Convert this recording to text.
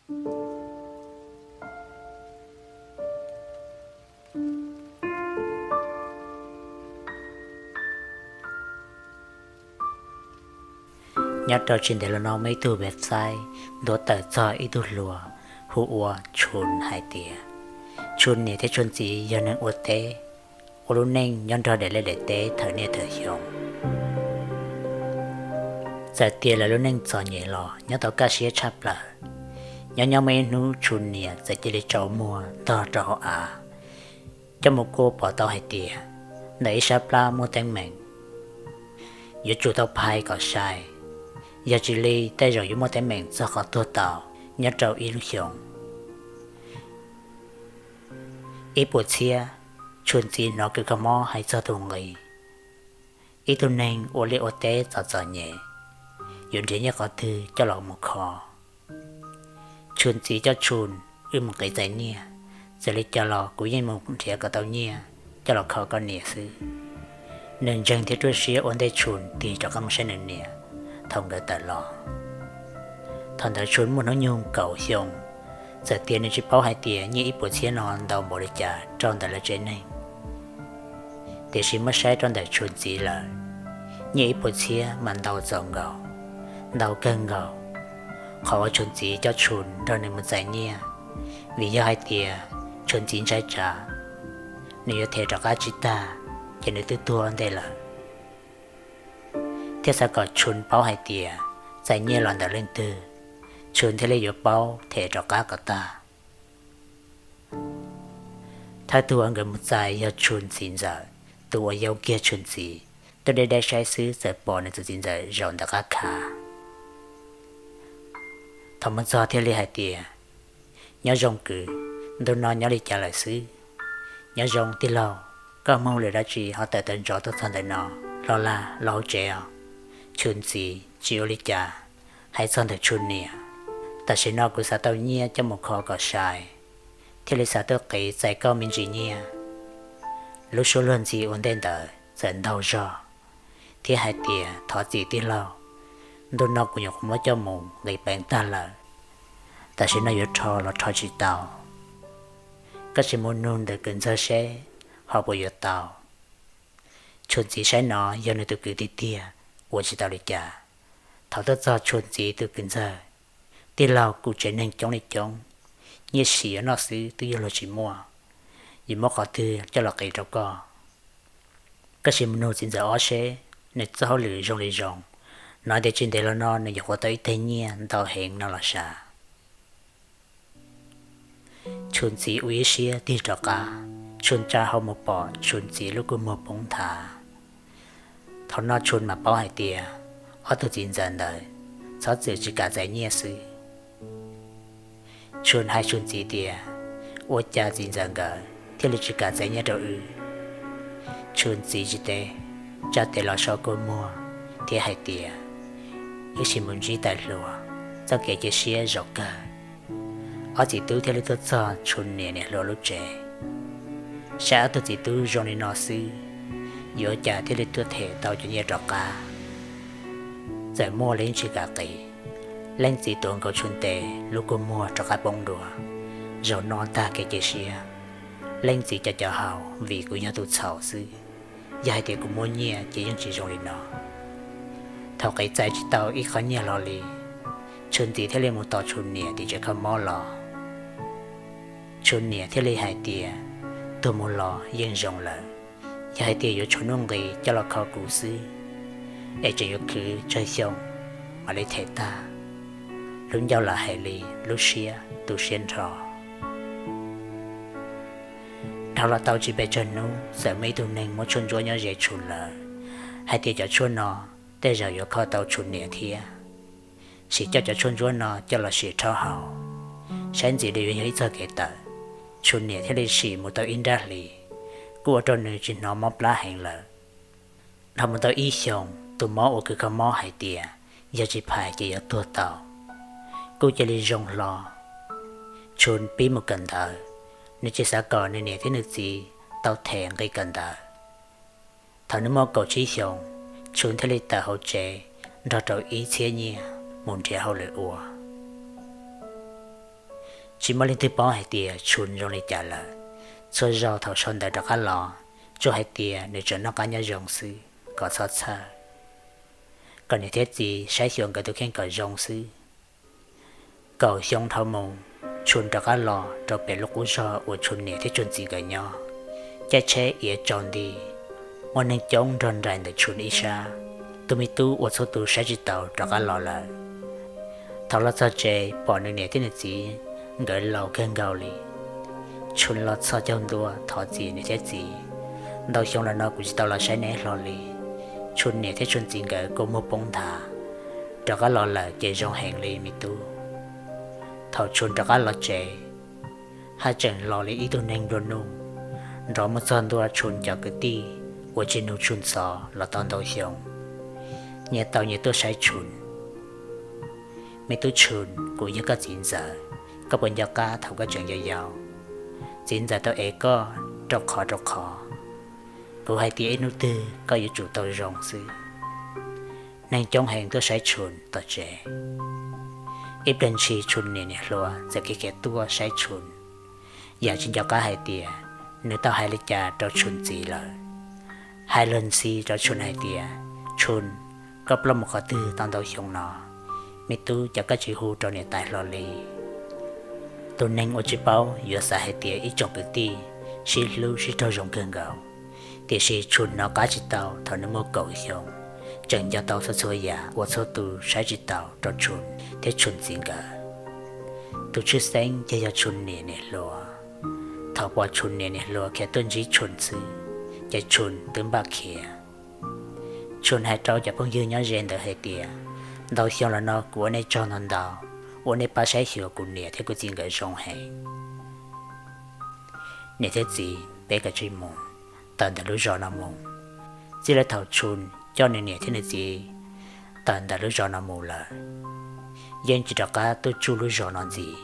Nyob rau tsis ntev los no muaj ib tug website ntuas tawm txog ib tug hluas hu ua Tshun hais tias Tshun niam thiab Tshun txiv yog neeg ua teb, ua lub neej nyob nrog daim liaj daim teb thawm niaj thawm xyoo. Txawm tias lawv lub neej txom nyem los nyob tau kaj siab tshaj plaws. Nyob nyob muaj ib hnub Tshun niam txawm cia li tsaus muag ntog rau hauv av, coj mus kuaj pom tau hais tias ntawm ib sab plab muaj teeb meem, yuav tsum tau phais kom sai, yog tsis li tej zaum yuav muaj teeb meem txog qhov tuag tau nyob rau ib lub xyoos. Ib puas txhiab, Tshun txiv hnov kws kho mob hais txog tus nqi, ib tug neeg ua liaj ua teb txom txom nyem, yuav nrhiav nyiaj qhov twg coj los mus kho. Tshun txiv coj Tshun, wb mus qiv txais nyiaj, txawm li cas los kuv yeej mus nrhiav kom tau nyiaj coj los kho koj niam xwb. Nws ntseeg thiab ruaj siab ua ntej Tshun tig rov qab mus saib nws niam thaum nkawd tawm los. Thaum ntawd Tshun muaj hnub nyoog kaum xyoo, txawm tias nws tsis paub hais tias nyiaj ib puas txhiab no ntau npaum li cas rau ntawm lawv tsev neeg, tiam sis muab saib rau ntawm Tshun txiv lawm, nyiaj ib puas txhiab mas ntau txaus nkaus, ntau kawg nkaus. Qhov uas Tshun txiv coj Tshun nrog nws mus txais nyiaj, vim yog hais tias Tshun txiv ntshai tsam nws yuav them rov qab tsis tag, ces nws twb tuag ntej lawm. Thiab xav kom Tshun paub hais tias txais nyiaj los ntawm leej twg, Tshun thiaj li yuav paub them rov qab kom tag. Thawj tug uas nkawd mus txais yog Tshun txiv ntxawm, tus uas yau kiag Tshun txiv, tuaj deb deb saib xwb txawm pom nws tus txiv ntxawm zaum ntawm qab khav. Thaum mus txog thiaj li hais tias, nyob zoo kwv, ntu no nyob li cas lawm xwb? Nyob zoo tij laug, koj mus lwm dab tsi ho tawm tawm ntsoov tuaj txog ntawm no? Los laj los hauv tsev os. Tshun txiv, tsis ua li cas, hais txog ntawm Tshun niam, tam sim no kuv xav tau nyiaj coj mus kho kom sai, thiaj li xav tuaj qiv txais koj me ntsis nyiaj. Lub suab luag ntxhi ua ntej ntawd txawm ntaug zog thiab hais tias, thov txim tij laug, ntu no kuv nyuam qhuav muab coj mus nqis peev tag lawm, tam sim no yuav rho los rho tsis tau. Koj sim mus nug ntawm kwv ntxawg seb ho puas yuav tau. Tshun txiv saib no yog nws tus kwv tiag tiag, ua tsis tau li cas. Thaum tuaj txog Tshun txiv tus kwv ntxawg, tij laug, kuv tsev neeg coob li coob, nyiaj sim yuav noj xwb twb yuav luag tsis muaj, yuav muab qhov twg coj los qiv rau koj? Koj sim mus nug txiv ntxawm ob seb nws txoj hauj lwm zoo li zoo, hnov tias tsis ntev los no nws nyuam qhuav tau ib teg nyiaj ntau heev no los sav. Tshun txiv ua ib siab tig rov qab, Tshun tsa hau mus pom Tshun txiv lub kua muag poob nthav. Thaum no Tshun mam paub hais tias ob tug txiv ntxawm ntawd txhob txwm tsis kam txais nyiaj xwb. Tshun hais Tshun txiv tias, ua cas txiv ntxawm nkawd thiaj li tsis kam txais nyiaj rau wb? Tshun txiv tsis teb, tsa tes los so kua muag thiab hais tias, wb sim mus ntsib tais hluas, txoj kev cia siab zaum kawg. Ob txiv tub thiaj li tuaj txog Tshun niam niam hluas lub tsev. Saib ob tug txiv tub zoo li no xwb, yuav cas thiaj li tuaj them tau cov nyiaj rov qab. Txawm muaj los yeej tsis kam qiv. Leej txiv tuav nkaus Tshun tes, lub kua muag rov qab poob dua. Zaum no tag kev cia siab, leej txiv co co hau vim kuv yog tus txhaum xwb. Yog hais tias kuv muaj nyiaj ces yeej tsis zoo li no. Thaum qiv txais tsis tau ib qho nyiaj hlo li, Tshun txiv thiaj li mus tos Tshun niam tim tsev kho mob los. Tshun niam thiaj li hais tias, tuag mus los yeej zoo lawm, yog hais tias yuav tshuav nuj nqis coj los kho kuv xwb, es tseem yuav khwv tsawg xyoo mam li them tag. Lub ncauj lam hais li lub siab tu siab nrho. Dhau los tau tsis pes tsawg hnub txawm muaj ib tug neeg muab tshuaj ntsuab nyob ze Tshun lawm, hais tias cov tshuaj no tej zaum yuav kho tau Tshun niam thiab. Sim coj cov tshuaj ntsuab no coj los sim rhaub haus, saib ntxiv li yuav yog ib txog kev tawm. Tshun niam thiaj li sim mus tau ib nrab hlis, kuj ua rau nws tsis hnov mob plab heev lawm. Dhau mus tau ib xyoos, tus mob uas kws kho mob hais tias yog tsis phais ces yuav tuag tau, kuj cia li zoo hlo. Tshun pib mus kawm ntawv, nws tsis xav kom nws niam thiab nws txiv tau them nqi kawm ntawv. Thaum nws muaj kaum tsib xyoos, Tshun thiaj li tawm hauv tsev nrog rau ib txhiab nyiaj mus nrhiav hauj lwm ua. Tsis muaj leej twg paub hais tias Tshun zoo li cas lawm. Txhua zaus thaum sau ntawv rov qab los, tsuas hais tias nws tseem noj qab nyob zoo xwb, kom txhob txhawj, kom niam thiab txiv saib xyuas nkawd tus kheej kom zoo xwb. Kaum xyoo dhau mus, Tshun rov qab los rau pem lub qub zog uas Tshun niam thiab Tshun txiv nkawd nyob. Caij tsheb iav tsaus nti, muaj neeg coob nrog nraim ntawm Tshun ib sab. Tus me tub uas txhua tus saib tsis taus rov qab los lawm. Thaum los txog tsev pom nws niam thiab nws txiv nkawd laus kawg nkaus li, Tshun los txhos caug ntua thov txim niam thiab txiv: Ntau xyoo los no kuv tsis tau los saib neb hlo li. Tshun niam thiab Tshun txiv nkawd kua muag poob nthav. Rov qab los lawm ces zoo heev li me tub. Thaum Tshun rov qab los tsev, haj tseem hlo li ib tug neeg nplua nuj, nrov mus txog ntua Tshun cov kwv tij uas tsis nug Tshun xov los tau ntau xyoo, nyias tau nyias tuaj saib Tshun. Me tub Tshun, kuv yog koj txiv ntxawm, koj puas nco qab thaum koj tseem yau yau? Txiv ntxawm tau ev koj rau qhov rau qhov. Kuv hais tias ib hnub twg koj yuav tsum tau zoo xwb. Neeg coob heev tuaj saib Tshun tom tsev. Ib pliag ntshis Tshun niam niam hluas txawm khiav khiav tuaj saib Tshun, yam tsis nco qab hais tias nws tau hais li cas rau Tshun txiv lawm. Hais luag ntxhi rau Tshun hais tias, Tshun, koj ploj mus qhov twg tau ntau xyoo no? Me tub, cas koj tsis hu rau niam tais hlo li? Tus neeg uas tsis paub yuav xav hais tias ib tsoom kwv tij sib hlub sib raug zoo kawg nkaus, tiam sis Tshun hnov qab tsis tau thaum nws muaj kaum xyoo, tseem nco tau txhua txhua yam uas txhua tus saib tsis taus rau Tshun thiab Tshun txiv nkawd. Tus tshwj xeeb ces yog Tshun niam niam hluas. Thaum pom Tshun niam niam hluas khiav tuaj ntsib Tshun xwb, ces Tshun twb npaj khiav. Tshun hais rau cov phooj ywg nyob ze ntawd hais tias, ntau xyoo los no kuv ua nej tsaug ntau ntau, ua nej pab saib xyuas kuv niam thiab kuv txiv nkawd zoo heev. Niam thiab txiv, peb kav tsij mus. Tawm ntawm lub zos no mus. Txij li thaum Tshun coj nws niam thiab nws txiv tawm ntawm lub zos no mus lawm, yeej tsis rov qab tuaj tsuj lub zos no ntxiv.